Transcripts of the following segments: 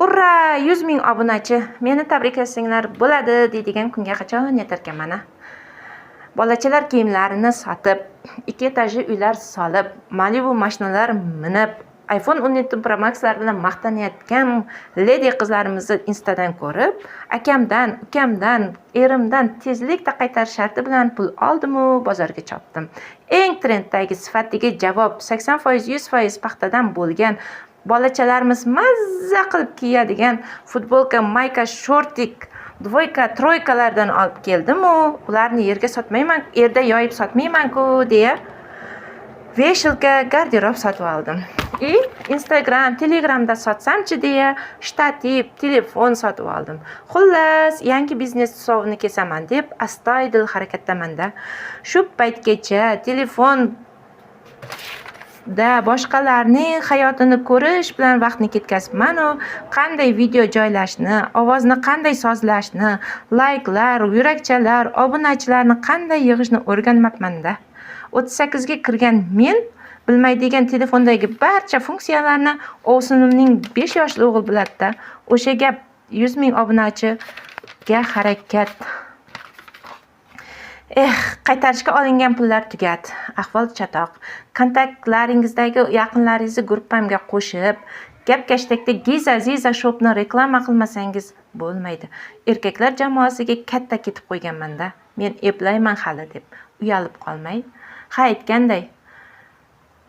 Ura, 100 ming obunachi, meni tabriklasanglar bo'ladi deydigan kunga qachon yetarkanman a? Bolachalar kiyimlarini sotib, ikki etajli uylar solib, Malibu mashinalar minib, iPhone 17 Pro Maxlar bilan maqtanayotgan ledi qizlarimizni Instadan ko'rib, akamdan, ukamdan, erimdan tezlikda qaytarish sharti bilan pul oldimu bozorga chopdim. Eng trenddagi, sifatiga javob 80%, 100% paxtadan bo'lgan, bolachalarimiz mazza qilib kiyadigan futbolka, mayka, шортик, двойка, тройка lardan olib keldimu, ularni yerga sotmayman, yerda yoyib sotmayman-ku deya вешалка, garderob sotib oldim. И Instagram, Telegramda sotsamchi deya shtativ, telefon sotib oldim. Xullas, yangi biznes tushovini kesaman deb astoydil harakatdamanda. Shu paytgacha telefon da boshqalarning hayotini ko'rish bilan vaqtni ketkazibmanu, qanday video joylashni, ovozni qanday sozlashni, layklar, yurakchalar, obunachilarni qanday yig'ishni o'rganmabmanda. 38 ga kirgan men bilmaydigan telefondagi barcha funksiyalarni ovsinimning 5 yoshli o'g'li biladi-da. O'sha gap, 100 ming obunachiga harakat. Eh, qaytarishga olingan pullar tugadi. Ahvol chatoq. Kontaktlaringizdagi yaqinlaringizni gruppamga qo'shib, gap kashtakda Giza Ziza shopni reklama qilmasangiz bo'lmaydi. Erkaklar jamoasiga katta ketib qo'yganman-da. Men eplayman hali deb uyalib qolmay. Ha, aytganday,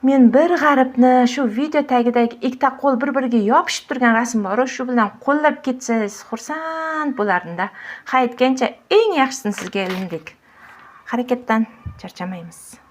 men bir g'aribni shu video tagidagi ikkita qo'l bir-biriga yopishib turgan rasm bor-u, shu bilan qo'llab ketsangiz, xursand bo'lardim-da. Ha, aytgancha, eng yaxshisini sizga ilindik. Harakatdan charchamaymiz.